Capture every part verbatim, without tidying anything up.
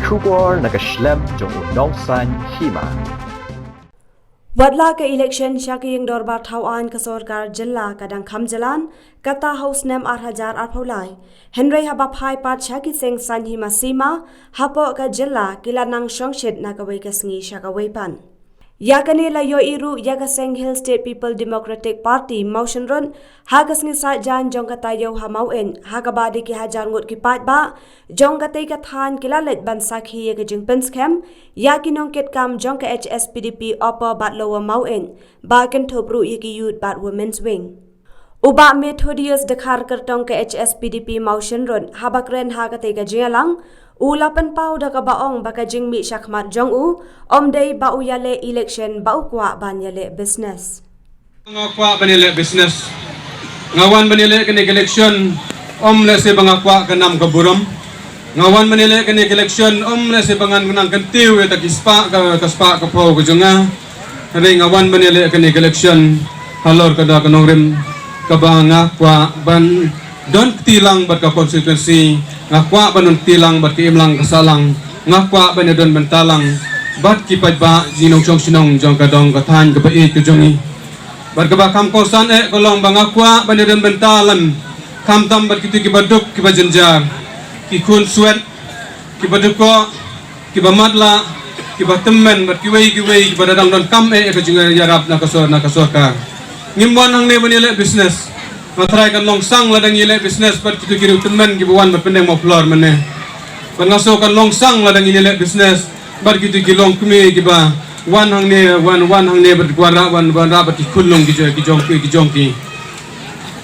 Khubor na ka shlem jong u Nongsaiñ Hima. Wat la ka election sha ka ïing dorbar thaw aiñ ka sorkar jylla ka dang kham jlan, kata ha u snem ar hajar arphew lai. Hynrei haba phai pat sha ki seng saiñ hima sima hapoh ka jylla, ki la nang shongshit na kawei ka sngi sha kawei pat. Ïa kane la ïohi ruh ïa ka seng Hill State People Democratic Party Mawshynrut ha ka sngi Saitjaiñ jong ka taïew ha Maweit, ha kaba dei ki hajar ngut ki paidbah jong katei ka thaiñ ki la leit ban sakhi ïa ka jingpynskhem ïa ki nongkitkam jong ka H S P D P Upper bad Lower Maweit, ba kynthup ruh ïa ki Youth bad Women's Wing. U Bah Methodius Dkhar, kyrtong ka H S P D P Mawshynrut, haba kren ha katei ka jingïalang, u la pynpaw da kaba ong ba ka jingmih shakhmat jong u ym dei ba u ïaleh election, ba u kwah ban ïaleh business. Nga kwah ban ïaleh business. Nga wan ban ïaleh kane ka election ym lehse ba nga kwah ka nam ka burom. Nga wan ban ïaleh kane ka election ym lehse ba ngan nang kyntiew ïa ta ki spah ka, ka spah ka phew ka jong nga. Hynrei nga wan ban ïaleh kane ka election halor ka da ka nongrim kaba nga kwah ban don kti lang bad ka constituency, nga kwah ban don kti lang bad ka imlang ka sahlang, nga kwah ban ïadon bynta lang bad ki paidbah, ki nongshong shnong jong ka dong ka thaiñ kaba ïeit ka jong ngi. Bad kaba kham kongsan eh ka long ba nga kwah ban ïadon bynta lang khamtam bad kito kiba duk kiba jynjar, ki khun swet, kiba duk ko, kiba matlah, kiba tymmen bad kiwei kiwei kiba da dang donkam eh ka jingïarap na ka sor, na ka sorkar. Ngim wan hangne ban ïaleh business. Nga tharai kan long sang lada ngi ïaleh business bad kito ki riewtymmen kiba wan ban pyndeng mawphlor mynne. Bad nga sngew kan long sang lada ngi ïaleh business bad kito ki longkmie kiba wan hangne, wan, wan hangne bad ki wanrah, wan, wanrah bad ki khunlung ki jong, ki jong ki, ki jong ki.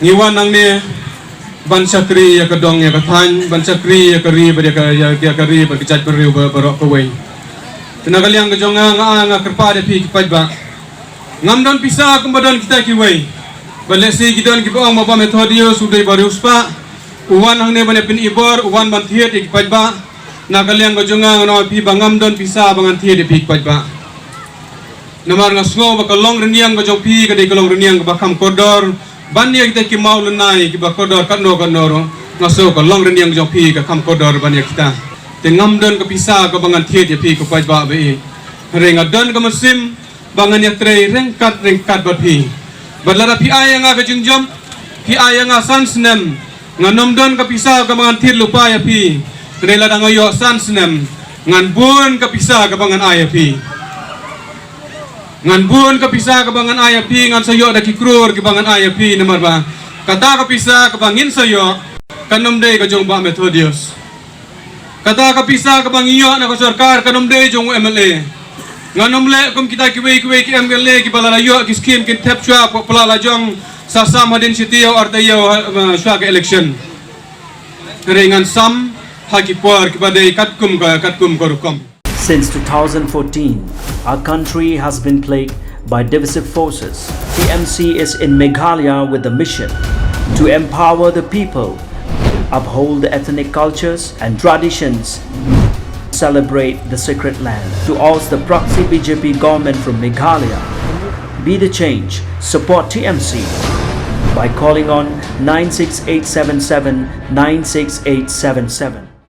Ngi wan hangne ban shakri ïa ka dong ïa ka thaiñ, ban shakri ïa ka ri bad ïa ka, ïa, ïa ka ri bad ka jaitbynriew ba, baroh kawei. Te na ka liang ka jong nga, nga, nga kyrpad ïa phi ki paidbah. Ngam don pisa kumba don kita kiwei. Bad lehse ki don kiba ong ba Bah Methodius u dei ba riewspah, u wan hangne ban ïa pynibor, u wan ban thied ïa ki paidbah. Na ka liang ka jong nga, ngan ong ïa phi ba ngam don pisa ba ngan thied ïa phi ki paidbah. Namar nga sngew ba ka longrynïeng ka jong phi ka dei ka longrynïeng kaba kham kordor ban ïa kita ki mawlynnai kiba kordor katno katno ruh. Nga sngew ka longrynïeng ka jong phi ka kham kordor ban ïa kita. Te ngam don ka pisa kaba ngan thied ïa phi ki paidbah ba ïeit. Hynrei nga don ka mynsiem ba ngan ïatrei ryngkat ryngkat bad phi. Bad lada phi ai ïa nga ka jingjop, phi ai ïa nga san snem, ngan ym don ka pisa kaba ngan thied lypa ïa phi. Hynrei lada nga ïoh san snem, ngan bun ka pisa kaba ngan ai ïa phi. Ngan bun ka pisa kaba ngan ai ïa phi, ngan sa ïoh da ki kror kiba ngan ai ïa phi, namar ba kata ka pisa kaba ngin sa ïoh kan ym dei ka jong Bah Methodius. Kata ka pisa kaba ngi ïoh na ka sorkar kan ym dei jong u M L A. Ngan ym leh kum kita kiwei kiwei ki M L A kiba lada ïoh ki skim kin thep shuwa hapoh pla lajong, sa sam hadien shi taïew ar taïew, ha, shuwa ka election. Hynrei ngan sam ha ki por kiba dei katkum ka, katkum ka rukom. Since two thousand fourteen, our country has been plagued by divisive forces. T M C is in Meghalaya with the mission to empower the people, uphold the ethnic cultures and traditions, celebrate the sacred land. To oust the proxy B J P government from Meghalaya, be the change, support T M C by calling on nine six eight seven seven nine six eight seven seven.